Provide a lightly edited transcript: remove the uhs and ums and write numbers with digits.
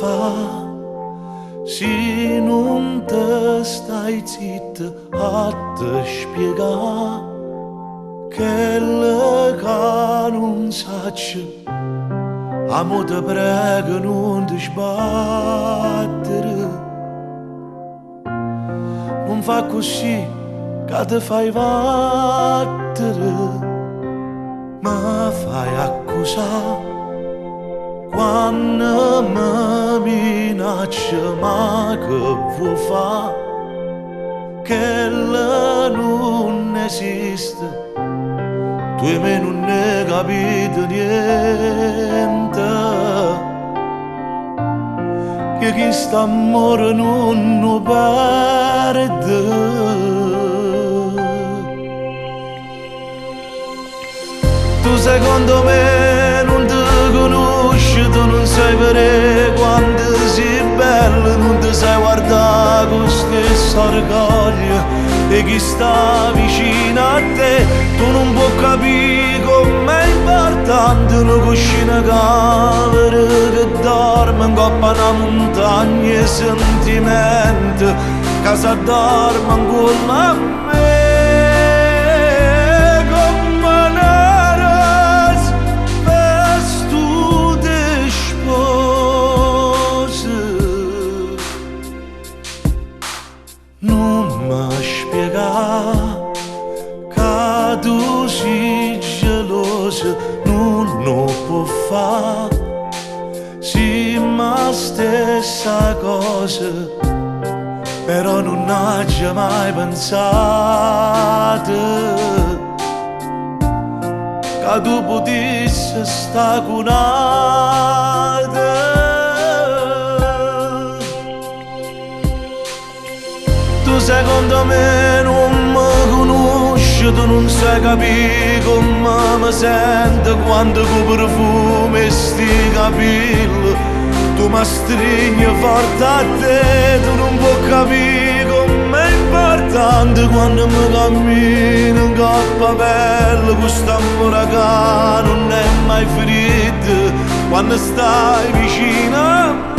fa si nun te stai zitt a te spiegà chell ca nun saccio, amo te prego nun te sbattere, nun fa così ca te fai vattere, ma fai accusà quando mi minaccia, ma che vuoi fa? Che non esiste, tu e me non ne capite niente. Che chi sta amore non lo perde. Tu secondo me non ti conosci, tu non sai vedere quanto sei bella, non ti sai guardare con stesso orgoglio e chi sta vicino a te, tu non puoi capire com'è importante una cuscina calda che dorme in coppa una montagna e sentimenti che si addorme in culo a me. Come una rosa vestuta 'e sposa. Nun me spiegà che tu sei gelosa, nun 'o può fa. Simm' 'a stessa cosa, però nun aggio mai pensato che tu putisse sta cu n'ato. Tu secondo me non mi conosci, tu non sai capire come mi sento quando con profumo 'e sti capelli tu mi stringi forte a te, tu non puoi capire com'è importante quando mi cammini 'ncoppa pelle, quest'amore che non è mai finito, quando stai vicino a me.